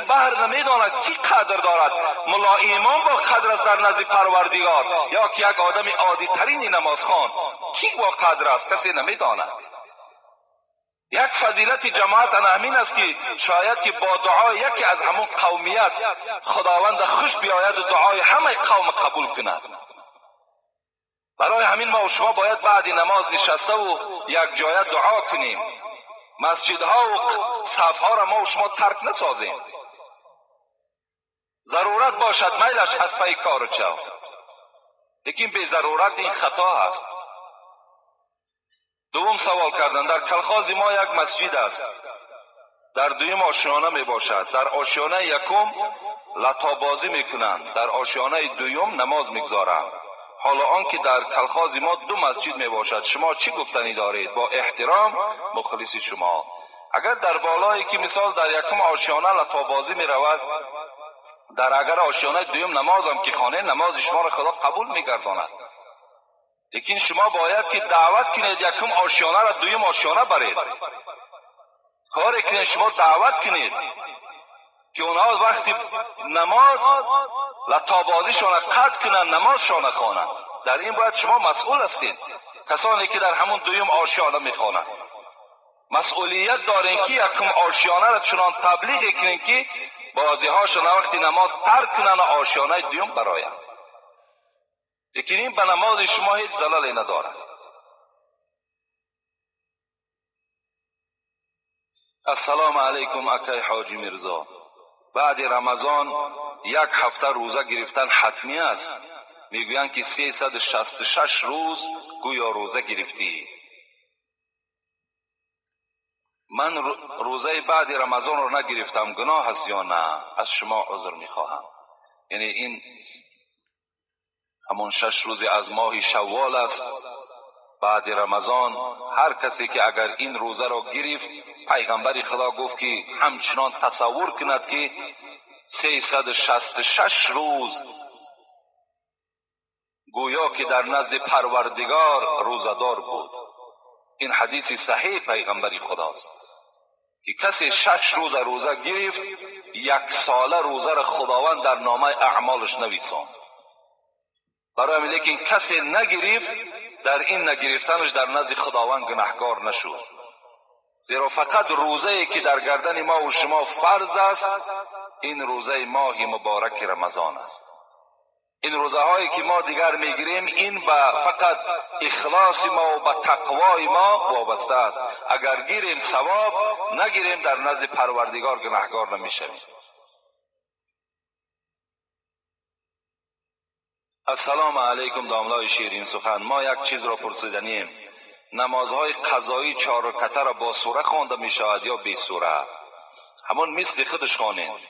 این بحر نمیداند کی قدر دارد، ملا ایمان با قدر است در نزد پروردگار یا که یک آدم عادی ترین نمازخوان، کی با قدر است کسی نمیداند. یک فضیلت جماعت همین است که شاید که با دعای یکی از همون قومیت خداوند خوش بیاید و دعای همه قوم قبول کند. برای همین ما و شما باید بعد نماز نشسته و یک جایه دعا کنیم. مسجدها و صفها را ما و شما ترک نسازیم. ضرورت باشد میلش از پی کار چو، لیکن به ضرورت این خطا است. دوم سوال کردن، در کلخاز ما یک مسجد است، در دویم آشیانه می باشد. در آشیانه یکم لطابازی میکنند، در آشیانه دویم نماز میگذارند. حالا آنکه در کلخاز ما دو مسجد می باشد، شما چی گفتنی دارید؟ با احترام مخلص شما. اگر در بالایی که مثال در یکم آشیانه لطابازی می رود، در اگر آشیانه دویم نمازم که خانه، نماز شما را خدا قبول میگرداند. لیکن شما باید که دعوت کنید یکم آشیانه را دویم آشیانه برید. کاری کنید، شما دعوت کنید که اونها وقتی نماز لطابازیشان قطع کنند، نمازشان خوانند. در این باید شما مسئول هستید. کسانی که در همون دویم آشیانه میخوانند مسئولیت دارین که یکم آشیانه را چنان تبلیغ کنین که بازی هاشان وقتی نماز ترک کنند و آشیانه دویم برایند. لیکن این به نماز شما هیچ زللی ندارد. السلام علیکم اکای حاجی میرزا، بعد رمضان یک هفته روزه گرفتن حتمی است. میگویند که 366 روز گویا روزه گرفتی. من روزه بعد رمضان رو نگرفتم، گناه است یا نه؟ از شما عذر میخواهم. یعنی این همون 6 روز از ماه شوال است بعد رمضان. هر کسی که اگر این روزه را گرفت، پیغمبر خدا گفت که همچنان تصور کند که 366 روز گویا که در نزد پروردگار روزه‌دار بود. این حدیث صحیح پیغمبر خداست که کسی 6 روز روزه گرفت، یک ساله روزه را خداوند در نامه اعمالش نویساند. برای لیکن کسی نگرفت، در این نگرفتنش در نزد خداوند گناهکار نشد. زیرا فقط روزه که در گردن ما و شما فرض است، این روزه ماه مبارک رمضان است. این روزه هایی که ما دیگر میگیریم، این به فقط اخلاص ما و به تقوای ما وابسته است. اگر گیریم ثواب، نگیریم در نزد پروردگار گناهکار نمیشویم. السلام علیکم داملای شیرین سخن، ما یک چیز را پرسیدنیم. نمازهای قضایی 4 رکعته را با سوره خوانده می شود یا بی سوره؟ همون مثل خودش خوانید،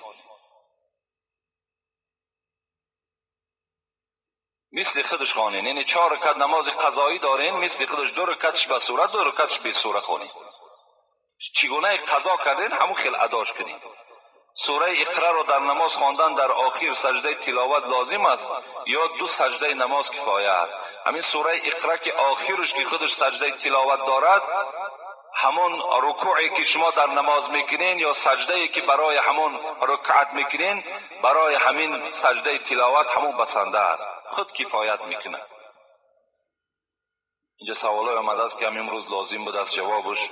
مثل خودش خوانید. یعنی 4 رکعت نماز قضایی دارین، مثل خودش 2 رکعتش با سوره، 2 رکعتش بی سوره خوانید. چگونه قضا کردین همون خیلی اداش کنید. سوره اقرا را در نماز خواندن در آخر سجده تلاوت لازم است یا 2 سجده نماز کفایه است؟ همین سوره اقرا که آخرش که خودش سجده تلاوت دارد، همون رکوعی که شما در نماز میکنین یا سجده که برای همون رکعت میکنین، برای همین سجده تلاوت همون بسنده است، خود کفایت میکنه. اینجا سوالای آمده است که همین امروز لازم بود از جوابش.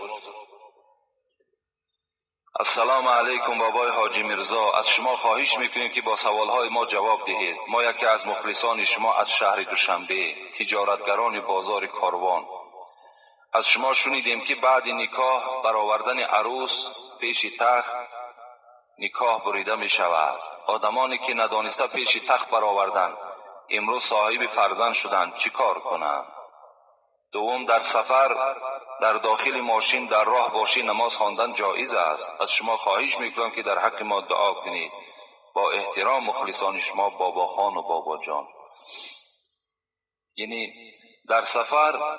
السلام علیکم بابای حاجی میرزا، از شما خواهش میکنیم که با سوالهای ما جواب دهید. ما یکی از مخلصان شما از شهر دوشنبه، تجارتگران بازار کاروان. از شما شنیدیم که بعد نکاح برآوردن عروس پیش تخت نکاح بریده می شود. آدمانی که ندانسته پیش تخت برآوردن امروز صاحب فرزند شدند، چی کار کنند؟ دوم، در سفر در داخل ماشین در راه باشی نماز خواندن جایز است. از شما خواهش میکنم که در حق ما دعا کنید. با احترام مخلصان شما بابا خان و بابا جان. یعنی در سفر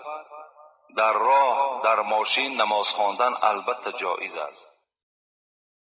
در راه در ماشین نماز خواندن البته جایز است.